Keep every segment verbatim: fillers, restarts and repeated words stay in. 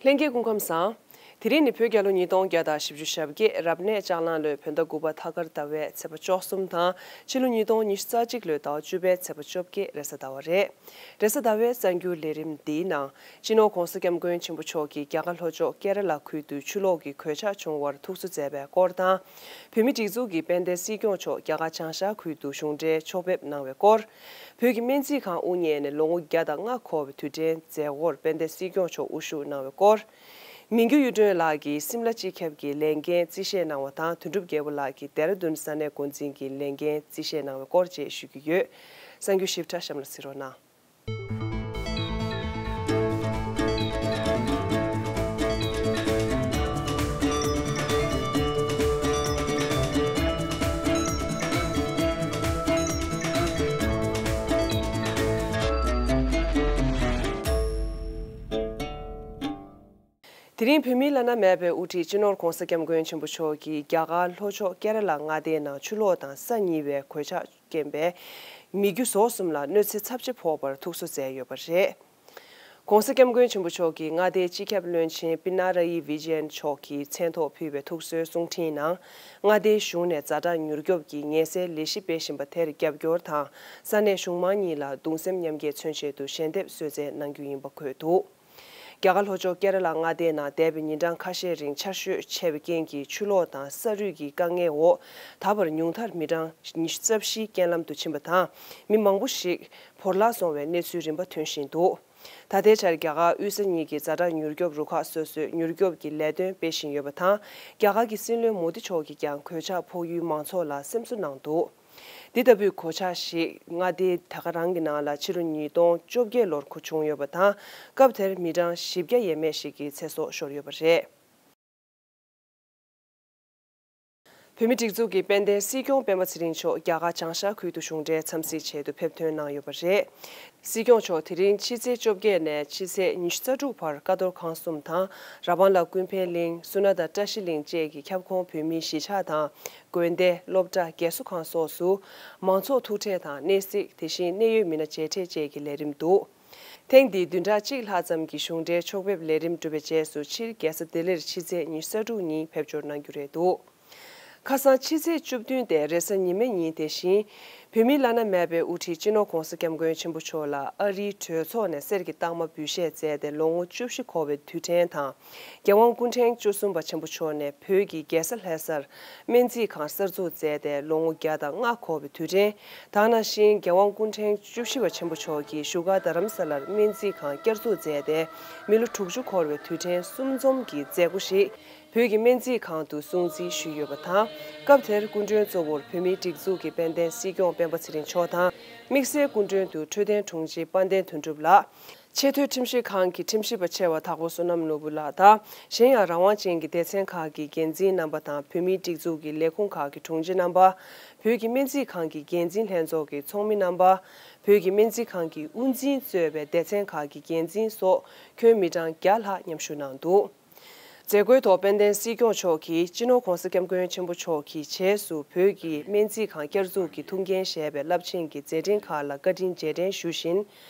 ལྷན་རྒྱས་སྐུ་ཁམས་བཟང་། དེ་རིང་ནི་བོད་རྒྱལ་ལོ་ཉིས་སྟོང་བརྒྱ་དང་བཞི་བཅུ་ཞེ་བརྒྱད། རབ་གནས་ལྕགས་གླང་ལོའི་བོད་ཟླ་དགུ་པ་ཐ་སྐར་ཟླ་བའི་ཚེས་པ་བཅུ་གསུམ་དང་། ཕྱི་ལོ་ཉིས་སྟོང་ཉི་ཤུ་རྩ་གཅིག་ལོའི་ཟླ་བ་བཅུ་པའི་ཚེས་པ་བཅོ་བརྒྱད་རེས་གཟའ་ཟླ་བ་རེད། རེས་གཟའ་ཟླ་བའི་གསར་འགྱུར་ལས་རིམ་འདིའི་ནང་། སྤྱི་ནོར་༧གོང་ས་༧སྐྱབས་མགོན་ཆེན་པོ་མཆོག་གིས་རྒྱ་གར་ལྷོ་ཕྱོགས་ཀེ་ར་ལ་ཁུལ་དུ་ཆུ་ལོག་གི་གོད་ཆག་བྱུང་བར་ཐུགས་གསོ་མཛད་པའི་སྐོར་དང་། བོད་མིའི་སྒྲིག་འཛུགས་ཀྱི་དཔལ་ལྡན་སྲིད་སྐྱོང་མཆོག་རྒྱ་གར་བྱང་ཤར་ཁུལ་དུ་གཞུང་འབྲེལ་ཕྱོགས་ཕེབས་གནང་བའི་སྐོར། བོད་ཀྱི་སྨན་རྩིས་ཁང་དབུ་བརྙེས་ནས་ལོ་ངོ་བརྒྱ་དང་ལྔ་འཁོར་བའི་དུས་དྲན་མཛད་སྒོར་དཔལ་ལྡན་སྲིད་སྐྱོང་མཆོག་དབུ་བཞུགས་གནང་བའི་སྐོར། མི་འགྱུར་གཡུ་སྒྲོན་ལགས་ཀྱིས་སིམ་ལ་སྤྱི་ཁྱབ་ཀྱི་ལས་འགན་རྩིས་བཞེས་གནང་བ་དང་། དོན་གྲུབ་རྒྱལ་པོ་ལགས་ཀྱིས་ལྡེ་ར་ལྡུན་ས་གནས་འགོ་འཛིན་གྱི་ལས་འགན་རྩིས་བཞེས་གནང་བའི་སྐོར་བཅས་ཞུ་རྒྱུ་ཡོད། གསར་འགྱུར་ཞིབ་ཕྲ་གཤམ་ལ་གཟིགས་རོགས་གནང་། དེ་རིང་བོད་མིའི་བླ་ན་མེད་པའི་དབུ་ཁྲིད་སྤྱི་ནོར་༧གོང་ས་༧སྐྱབས་མགོན་ཆེན་པོ་མཆོག་གིས་རྒྱ་གར་ལྷོ་ཕྱོགས་ཀེ་ར་ལ་མངའ་སྡེའི་ནང་ཆུ་ལོག་དང་ས་གཉིས་པའི་གོད་ཆག་རྐྱེན་པས་མི་རྒྱུ་ཟོག་གསུམ་ལ་གནོད་འཚེ་ཚབས་ཆེ་ཕོག་པར་ཐུགས་གསོ་མཛད་ཡོད་པ་རེད། ༸གོང་ས་༸སྐྱབས་མགོན་ཆེན་པོ་མཆོག་གིས་མངའ་སྡེའི་སྤྱི་ཁྱབ་བློན་ཆེན་པི་ན་ར་ཡི་བི་ཇི་ཡན་མཆོག་གི་མཚན་ཐོག་ཕུལ་བའི་ཐུགས་གསོའི་གསུང་འཕྲིན་ནང་། མངའ་སྡེའི་གཞུང་ནས་ཛ་དྲག་མྱུར་སྐྱོབ་ཀྱི་ངལ་སེལ་ལས་གཞི་སྤེལ་བཞིན་པ་དེར་རྒྱབ་སྐྱོར་དང་། ས་གནས་གཞུང་མང་གཉིས་ལ་གདུང་སེམས་མཉམ་སྐྱེད་མཚོན་ཆེད་དུ་ཞལ་འདེབས་གསོལ་སྩལ་གནང་རྒྱུ་ཡིན་པ་འཁོད་འདུག་རྒྱ་གར་ལྷོ་ཕྱོགས་ཀེ་ར་ལ་མངའ་སྡེའི་ནང་འདས་པའི་ཉིན་གྲངས་ཁ་ཤས་རིང་ཆར་ཞོད་ཆེ་བའི་རྐྱེན་གྱིས་ཆུ་ལོག་དང་ས་རུད་ཀྱི་དཀའ་ངལ་འོག་ད་བར་ཉུང་མཐར་མི་གྲངས་ཉི་ཤུ་རྩ་བཞི་རྐྱེན་ལམ་དུ་ཕྱིན་པ་དང་། མི་མང་པོ་ཞིག་བོར་བརླག་སོང་བའི་གནས་ཚུལ་རིམ་པ་ཐོན་བཞིན་འདུག་ད་ལྟའི་ཆར་རྒྱ་གར་དབུས་ས་གཉིས་ཀྱི་ཛ་དྲག་མྱུར་སྐྱོབ་རུ་ཁག་སོ་སོས་མྱུར་སྐྱོབ་ཀྱི་ལས་དོན་སྤེལ་བཞིན་ཡོད་པ་དང་། རྒྱ་གར་གྱི་སྲིད་བློན་མོ་དི་མཆོག་གིས་ཀྱང་གོད་ཆག་ཕོག་ཡུལ་མང་ཚོགས་ལ་སེམས་གསོ་གནང་འདུག་འདི་ལྟ་བུའི་གོད་ཆག་ཞིག་མངའ་སྡེའི་ད་ག་རང་གི་ནང་ལ་ཕྱི་ལོ་ཉིས་སྟོང་བཅོ་བརྒྱད་ལོར་བྱུང་ཡོད་པ་དང་། སྐབས་དེར་མི་གྲངས་བཞི་བརྒྱ་ཡས་མས་ཤིག་གི་ཚེ་སྲོག་ཤོར་ཡོད་པ་རེད། བོད་མིའི་སྒྲིག་འཛུགས་ཀྱི་དཔལ་ལྡན་སྲིད་སྐྱོང་སྤེན་པ་ཚེ་རིང་མཆོག་རྒྱ་གར་བྱང་ཤར་ཁུལ་དུ་གཞུང་འབྲེལ་འཚམས་གཟིགས་ཆེད་དུ་ཕེབས་ཐོན་གནང་ཡོད་པ་རེད། སྲིད་སྐྱོང་མཆོག་དེ་རིང་ཕྱི་ཚེས་བཅོ་བརྒྱད་ནས་ཕྱི་ཚེས་ཉི་ཤུ་རྩ་དྲུག་བར་ཀ་རྡོར་ཁང་གསུམ་དང་། ར་བང་ལ་ཀུན་ཕན་གླིང་། སུ་ན་ད་བཀྲ་ཤིས་གླིང་བཅས་ཀྱི་ཁྱབ་ཁོངས་བོད་མིའི་གཞིས་ཆགས་དང་། དགོན་སྡེ། སློབ་གྲྭ། རྒས་གསོ་ཁང་སོགས་སུ་མང་ཚོགས་ཐུག་འཕྲད་དང་། གནས་གཟིགས། དེ་བཞིན་གནད་ཡོད་མི་སྣ་མཇལ་འཕྲད་བཅས་ཀྱི་ལས་རིམ་འདུག་ཐེངས་འདིའི་བདུན་ཕྲག་གཅིག་ལྷག་ཙམ་གྱི་གཞུང་འབྲེལ་ཕྱོགས་ཕེབས་ལས་རིམ་གྲུབ་པའི་རྗེས་སུ། ཕྱིར་རྒྱལ་ས་ལྡི་ལིར་ཕྱི་ཚེས་ཉི་ཤུ་རྩ་དྲུག་ཉིན་ཕེབས་འབྱོར་གནང་རྒྱུ་རེད་འདུག་ཁ་སང་ཕྱི་ཚེས་བཅུ་བདུན་སྟེ་རེས་གཟའ་ཉི་མའི་ཉིན་དེ་བཞིན། བོད་མིའི་བླ་ན་མེད་པའི་དབུ་ཁྲིད་སྤྱི་ནོར་༸གོང་ས་༸སྐྱབས་མགོན་ཆེན་པོ་མཆོག་ལ་ཨ་རིའི་གྲོས་ཚོགས་ནས་གསེར་གྱི་རྟགས་མ་འབུལ་བཞེས་མཛད་དེ་ལོ་ངོ་བཅུ་བཞི་འཁོར་བའི་དུས་དྲན་དང་། རྒྱལ་དབང་སྐུ་ཕྲེང་བཅུ་གསུམ་པ་ཆེན་པོ་མཆོག་ནས་བོད་ཀྱི་རྒྱལ་ས་ལྷ་སར་སྨན་རྩིས་ཁང་གསར་འཛུགས་མཛད་དེ་ལོ་ངོ་བརྒྱ་དང་ལྔ་འཁོར་བའི་དུས་དྲན། ད་ག་ནང་བཞིན་རྒྱལ་དབང་སྐུ་ཕྲེང་བཅུ་བཞི་པ་ཆེན་པོ་མཆོག་གིས་བཞུགས་སྒར་རྡ་རམ་ས་ལར་སྨན་རྩིས་ཁང་བསྐྱར་འཛུགས་མཛད་དེ་མི་ལོ་དྲུག་ཅུ་འཁོར་བའི་དུས་དྲན་གསུམ་འཛོམས་ཀྱི་མཛད་སྒོ་ཞིག་བོད་ཀྱི་སྨན་རྩིས་ཁང་དུ་སྲུང་བརྩི་ཞུས་ཡོད་པ་དང་། སྐབས་དེར་སྐུ་མགྲོན་གཙོ་བོར་བོད་མིའི་སྒྲིག་འཛུགས་ཀྱི་དཔལ་ལྡན་སྲིད་སྐྱོང་སྤེན་པ་ཚེ་རིང་མཆོག་དང་། དམིགས་བསལ་སྐུ་མགྲོན་དུ་འཕྲོད་བསྟེན་དྲུང་ཆེ་དཔལ་ལྡན་དོན་གྲུབ་ལགས། ཆེས་མཐོའི་ཁྲིམས་ཞིབ་ཁང་གི་ཁྲིམས་ཞིབ་པ་ཆེ་བ་དྭགས་པོ་བསོད་ནམས་ནོར་བུ་ལགས་དང་། གཞན་ཡང་རང་དབང་ཅན་གྱི་སྡེ་ཚན་ཁག་གི་འགན་འཛིན་རྣམ་པ་དང་། བོད་མིའི་སྒྲིག་འཛུགས་ཀྱི་ལས་ཁུངས་ཁག་གི་དྲུང་ཆེ་རྣམ་པ། བོད་ཀྱི་སྨན་རྩིས་ཁང་གི་འགན་འཛིན་ལྷན་ཚོགས་ཀྱི་ཚོགས་མི་རྣམ་པ། བོད་ཀྱི་སྨན་རྩིས་ཁང་གི་དབུ་འཛིན་གཙོས་པའི་སྡེ་ཚན་ཁག་གི་འགན་འཛིན་སོགས་ཁྱོན་མི་གྲངས་བརྒྱ་ལྷག་མཉམ་ཞུགས་གནང་འདུག་མཛད་སྒོའི་ཐོག་དཔལ་ལྡན་སྲིད་སྐྱོང་མཆོག་གིས་སྤྱི་ནོར་༸གོང་ས་༸སྐྱབས་མགོན་ཆེན་པོ་མཆོག་གིས་རྗེས་སུ་བོད་ཀྱི་སྨན་རྩིས་ཁང་བསྐྱར་འཛུགས་ཀྱི་ཐུགས་འགན་བཞེས་པའི་རླབས་ཆེན་གྱི་མཛད་འཕྲིན་ཁག་ལ་བཀའ་དྲིན་རྗེས་དྲན་ཞུ་བཞིན།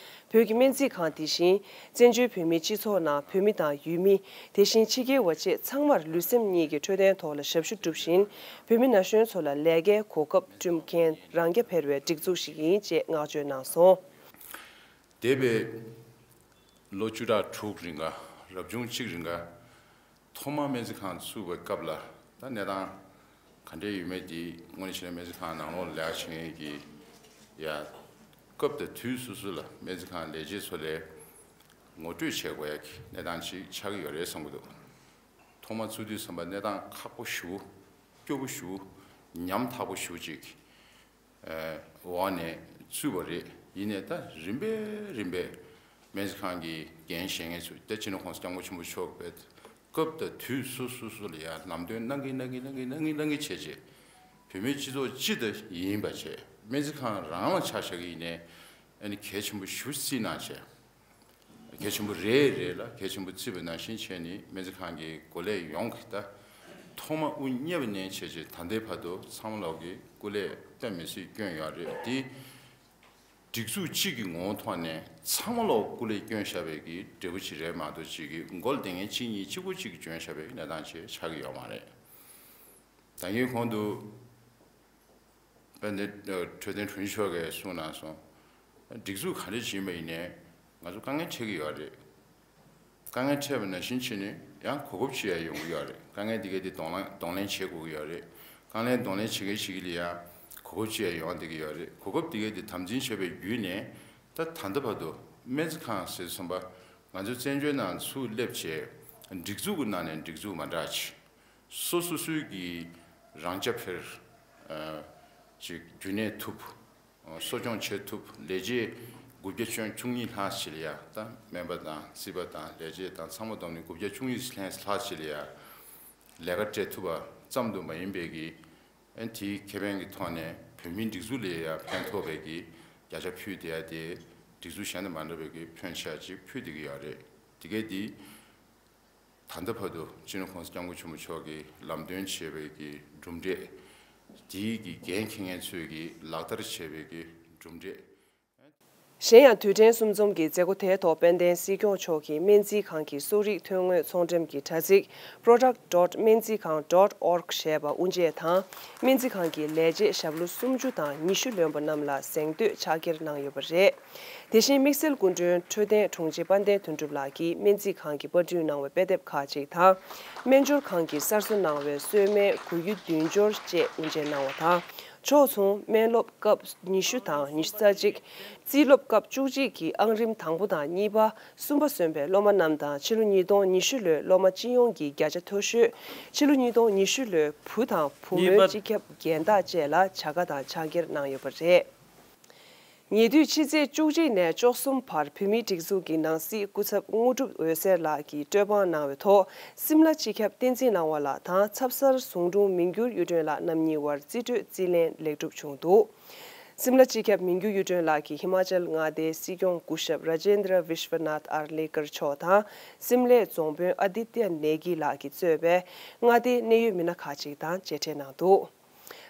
བོད་ཀྱི་སྨན་རྩིས་ཁང་དེ་བཞིན་བཙན་བྱོལ་བོད་མིའི་སྤྱི་ཚོགས་ནང་བོད་མི་དང་ཡུལ་མི། དེ་བཞིན་ཕྱི་རྒྱལ་བ་བཅས་ཚང་མར་ལུས་སེམས་གཉིས་ཀྱི་འཕྲོད་བསྟེན་ཐོག་ལ་ཞབས་ཞུ་སྒྲུབ་བཞིན། བོད་མི་ན་གཞོན་ཚོ་ལ་ལས་ཀའི་གོ་སྐབས་བསྐྲུན་མཁན་རང་རྐྱ་འཕེར་བའི་སྒྲིག་འཛུགས་ཤིག་ཡིན་ཅེས་བསྔགས་བརྗོད་གནང་སོང་། འདས་པའི་ལོ་བཅུ་ཕྲག་དྲུག་རིང་ག་རབ་བྱུང་གཅིག་རིང་ག་ཐོག་མ་སྨན་རྩིས་ཁང་བཙུགས་པའི་སྐབས་ལ་ད་གནས་སྟངས་ག་འདྲས་ཡོད་མེད་འདི་དངོས་གནས་བྱས་ན་སྨན་རྩིས་ཁང་ནང་ལོགས་ལས་ཀ་བྱེད་མཁན་གྱི་ཡ་སྐབས་དང་དུས་སོ་སོ་ལ་སྨན་རྩིས་ཁང་ལས་བྱེད་ཚོ་ལས་ངོ་སྤྲོད་བྱེད་དགོས་ཡ་གི་གནས་སྟངས་ཅིག་ཆགས་ཀྱི་ཡོད་རེད་བསམ་གྱི་འདུག་ཐོག་མ་བཙུགས་དུས་ཙམ་པ་གནས་སྟངས་ཁག་པོ་ཞེ་པོ་སྐྱོ་པོ་ཞེ་པོ་ཉམ་ཐག་པོ་ཞེ་པོ་ཅིག་འོག་ནས་བཙུགས་པ་རེད། ཡིན་ནའི་ད་རིམ་པས་རིམ་པས་སྨན་རྩིས་ཁང་གི་འགན་བཞེས་མཁན་ཚོས་ད་སྤྱི་ནོར་༸གོང་ས་༸སྐྱབས་མགོན་ཆེན་པོ་མཆོག་གིས་སྐབས་དང་དུས་སོ་སོ་སོ་ལ་ཡང་ལམ་སྟོན་གནང་གིན་གནང་གིན་གནང་གིན་གནང་གིན་བྱས་རྗེས་བོད་མིའི་སྤྱི་ཚོགས་སྤྱི་དང་ཡིན་པ་བྱས། སྨན་རྩིས་ཁང་རང་ལ་ཆ་བཞག་གི་ཡིན་ནའི་ཨ་ནི་གལ་ཆེན་པོ་ཞེ་པོ་བརྩིས་གནང་བྱས། གལ་ཆེན་པོ་རེད་རེད་ལ། གལ་ཆེན་པོ་བརྩིས་པ་ནང་བཞིན་བྱས་ནས་སྨན་རྩིས་ཁང་གི་འགོ་ལས་ཡོངས་ཀྱིས་ད་ཐོག་མ་དབུ་བརྙེས་པ་ནས་བྱས་རྗེས་ད་ལྟའི་བར་དུ་ཚང་མ་ལོག་གིས་སྐུ་ལས་དཔེ་མི་སྲིད་བསྐྱོན་ཡོད་རེད། དེ་ སྒྲིག་འཛུགས་གཅིག་གི་ངོ་བོ་ཐོག་ནས་ཚང་མ་ལོག་སྐུ་ལས་བསྐྱོན་བཞག་པའི་གི་འབྲས་བུ་ཅིག་རེད་མ་གཏོགས། གཅིག་གི་མགོ་ལ་སྡིངས་མཁན་གཅིག་གཉིས་གཅིག་པོ་གཅིག་གིས་བྱོན་བཞག་པའི་གནས་སྟངས་ཅིག་ཆགས་ཀྱི་ཡོད་མ་རེད། ད་གིན་གོང་དུ་དཔལ་ལྡན་འཕྲོད་བསྟེན་དྲུང་ཆེ་མཆོག་གིས་གསུངས་གནང་སོང་། སྒྲིག་འཛུགས་ག་འདྲ་བྱེད་པ་ཡིན་ནའི་ང་ཚོ་དཀའ་ངལ་འཕྲད་ཀྱི་ཡོད་རེད། དཀའ་ངལ་འཕྲད་པ་ནང་བཞིན་བྱས་ནས་ཡང་གོ་སྐབས་ཅིག་ཡང་ཡོང་གི་ཡོད་རེད། དཀའ་ངལ་འདི་གས་དེ་གདོང་ལེན་གདོང་ལེན་བྱེད་དགོས་ཀྱི་ཡོད་རེད། དཀའ་ངལ་གདོང་ལེན་བྱེད་མཁན་བྱེད་ཀྱི་ལ་ཡང་གོ་སྐབས་ཅིག་ཡང་ཡོང་བསྡད་ཀྱི་ཡོད་རེད། གོ་སྐབས་འདི་གས་དེ་དམ་འཛིན་བྱས་པའི་བརྒྱུད་ནས། ད་ད་ལྟ་བར་དུ་སྨན་རྩིས་ཁང་ཟེར་དུས་ཙམ་པ་ང་ཚོ་བཙན་བྱོལ་ནང་ཚུར་སླེབས་བྱས། སྒྲིག་འཛུགས་ཀྱི་ནང་ནས་སྒྲིག་འཛུགས་མ་འདྲ་ཅིག་སོ་སོ་སོའི་གི་རང་རྐྱ་འཕེར་ཅིག་རྒྱུན་གནས་ཐུབ། གསོ་སྐྱོང་བྱེད་ཐུབ། ལས་བྱེད་དགུ་བརྒྱ་བཅུ་གཉིས་ལྷག་ཅིག་ལ་ཡ་ད་སྨན་པ་དང་རྩིས་པ་དང་ལས་བྱེད་དང་ཚང་མ་བསྡོམས་ནས་དགུ་བརྒྱ་བཅུ་གཉིས་ལྷག་ཅིག་ལ་ཡ་ལས་ཀ་སྤྲད་ཐུབ་པ་ཙམ་དུ་མ་ཡིན་པའི་གི། ཨན་དེའི་ཁེ་ཕན་གྱི་ཐོག་ནས་བོད་མིའི་སྒྲིག་འཛུགས་ལ་ཡ་ཕན་ཐོགས་པའི་གི་བརྒྱ་ཆ་ཕུལ་བསྡད་ཡ་དེ་སྒྲིག་འཛུགས་གཞན་དང་མ་འདྲ་བའི་གི་ཕོན་ཆེ་ཅིག་ཕུལ་བསྡད་ཀྱི་ཡོད་རེད། དེ་གས་དེ་ད་ལྟ་བར་དུ་སྤྱི་ནོར་༸གོང་ས་༸སྐྱབས་མགོན་ཆེན་པོ་མཆོག་གིས་ལམ་སྟོན་བྱས་པའི་གི་གྲུབ་འབྲས། དེའི་གི་འགན་འཁྱེར་མཁན་ཚོས་གི་ལག་བསྟར་བྱས་པའི་གི་གྲུབ་འབྲས། གཞན་ཡང་དུས་དྲན་གསུམ་འཛོམས་ཀྱི་མཛད་སྒོ་དེའི་ཐོག་དཔལ་ལྡན་སྲིད་སྐྱོང་མཆོག་གིས་སྨན་རྩིས་ཁང་གི་གསོ་རིག་ཐོན་དངོས་ཚོང་འགྲེམས་ཀྱི་དྲ་ཚིགས་product dot སྨན་རྩིས་ཁང་dot org ཞེས་པ་དབུ་འབྱེད་དང་། སྨན་རྩིས་ཁང་གི་ལས་བྱེད་ཞབས་ལོ་སུམ་ཅུ་དང་ཉི་ཤུ་ལོན་པ་རྣམས་ལ་གཟེངས་བསྟོད་ཕྱག་འཁྱེར་གནང་ཡོད་པ་རེད། དེ་བཞིན་དམིགས་བསལ་སྐུ་མགྲོན་འཕྲོད་བསྟེན་དྲུང་ཆེ་དཔལ་ལྡན་དོན་གྲུབ་ལགས་ཀྱིས་སྨན་རྩིས་ཁང་གི་པར་སྐྲུན་གནང་བའི་དཔེ་དེབ་ཁག་ཅིག་དང་། སྨན་སྦྱོར་ཁང་གིས་གསར་བཟོ་གནང་བའི་གསོལ་སྨན་གོ་ཡུ་བདུན་སྦྱོར་བཅས་དབུ་འབྱེད་གནང་བ་དང་། ཕྱོགས་མཚུངས་སྨན་སློབ་སྐབས་ཉི་ཤུ་དང་ཉི་ཤུ་རྩ་གཅིག་རྩིས་སློབ་སྐབས་བཅུ་གཅིག་གི་ཨང་རིམ་དང་པོ་དང་གཉིས་པ། གསུམ་པ་སོན་པའི་སློབ་མ་རྣམས་དང་ཕྱི་ལོ་ཉིས་སྟོང་ཉི་ཤུ་ལོའི་སློབ་མ་སྤྱི་ཡོངས་ཀྱི་བརྒྱ་ཆ་མཐོ་ཤོས། ཕྱི་ལོ་ཉིས་སྟོང་ཉི་ཤུ་ལོའི་བུ་དང་བུ་མོའི་གཉིས་པ། སྤྱི་ཁྱབ་རྒན་བདག་བཅས་ལ་བྱ་དགའ་དང་ཕྱག་འཁྱེར་གནང་ཡོད་པ་རེད། ཉེ་དུས་ཕྱི་ཚེས་བཅུ་གཅིག་ནས་བཅུ་གསུམ་བར་བོད་མིའི་སྒྲིག་འཛུགས་ཀྱི་ནང་སྲིད་སྐུ་ཚབ་དངོས་གྲུབ་འོད་ཟེར་ལགས་ཀྱིས་སྤྲོད་དཔང་གནང་བའི་ཐོག་སིམ་ལ་སྤྱི་ཁྱབ་བསྟན་འཛིན་སྣང་བ་ལགས་དང་ཚབ་གསར་ཟུང་དྲུང་མི་འགྱུར་གཡུ་སྒྲོན་ལགས་རྣམ་གཉིས་དབར་རྩིས་སྤྲོད་རྩིས་ལེན་ལེགས་གྲུབ་བྱུང་འདུག་སིམ་ལ་སྤྱི་ཁྱབ་མི་འགྱུར་གཡུ་སྒྲོན་ལགས་ཀྱིས་ཧི་མ་ཅལ་མངའ་སྡེའི་སྲིད་སྐྱོང་སྐུ་ཞབས་Rajendra Vishwanath Arlekar མཆོག་དང་སིམ་ལའི་རྫོང་དཔོན་Aditya Negi ལགས་ཀྱིས་གཙོས་པའི་མངའ་སྡེའི་གནད་ཡོད་མི་སྣ་ཁག་ཅིག་དང་མཇལ་འཕྲད་གནང་འདུག་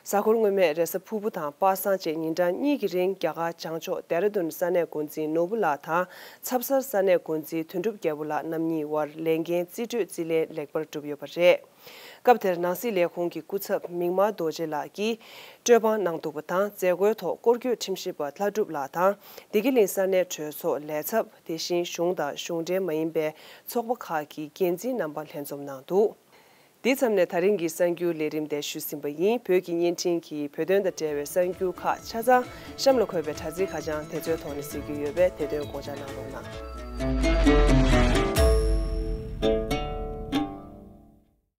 གཟའ་འཁོར་སྔོན་མའི་རེས་གཟའ་ཕུར་བུ་དང་པ་སངས་བཅས་ཉིན་གྲངས་གཉིས་ཀྱི་རིང་རྒྱ་གར་བྱང་ཕྱོགས་ལྡེ་ར་ལྡུན་ས་གནས་འགོ་འཛིན་ནོར་བུ་ལགས་དང་ཚབ་གསར་ས་གནས་འགོ་འཛིན་དོན་གྲུབ་རྒྱལ་པོ་ལགས་རྣམ་གཉིས་དབར་ལས་འགན་རྩིས་སྤྲོད་རྩིས་ལེན་ལེགས་པར་གྲུབ་ཡོད་པ་རེད། སྐབས་དེར་ནང་སྲིད་ལས་ཁུངས་ཀྱི་སྐུ་ཚབ་མིག་དམར་རྡོ་རྗེ་ལགས་ཀྱིས་སྤྲོད་དཔང་གནང་འདུག་པ་དང་། མཛད་སྒོའི་ཐོག་སྐོར་སྐྱོད་ཁྲིམས་ཞིབ་པ་ལྷ་གྲུབ་ལགས་དང་བདེ་སྐྱིད་གླིང་ས་གནས་གྲོས་ཚོགས་ལས་ཚབ། དེ་བཞིན་གཞུང་དང་གཞུང་འབྲེལ་མ་ཡིན་པའི་ཚོགས་པ་ཁག་གི་འགན་འཛིན་རྣམ་པ་ལྷན་འཛོམས་གནང་འདུག་འདི་ཙམ་ནས་ད་རིང་གི་གསར་འགྱུར་ལས་རིམ་དེ་ཞུས་ཟིན་པ་ཡིན། བོད་ཀྱི་བརྙན་འཕྲིན་གྱི་བོད་དོན་དང་འབྲེལ་བའི་གསར་འགྱུར་ཁག་ཆ་ཚང་གཤམ་ལ་འཁོད་པའི་དྲ་ཚིགས་ཁ་བྱང་དེ་ཚོའི་ཐོག་ནས་གཟིགས་རྒྱུ་ཡོད་པས་དེ་དོན་དགོངས་འཇགས་གནང་རོགས་གནང་།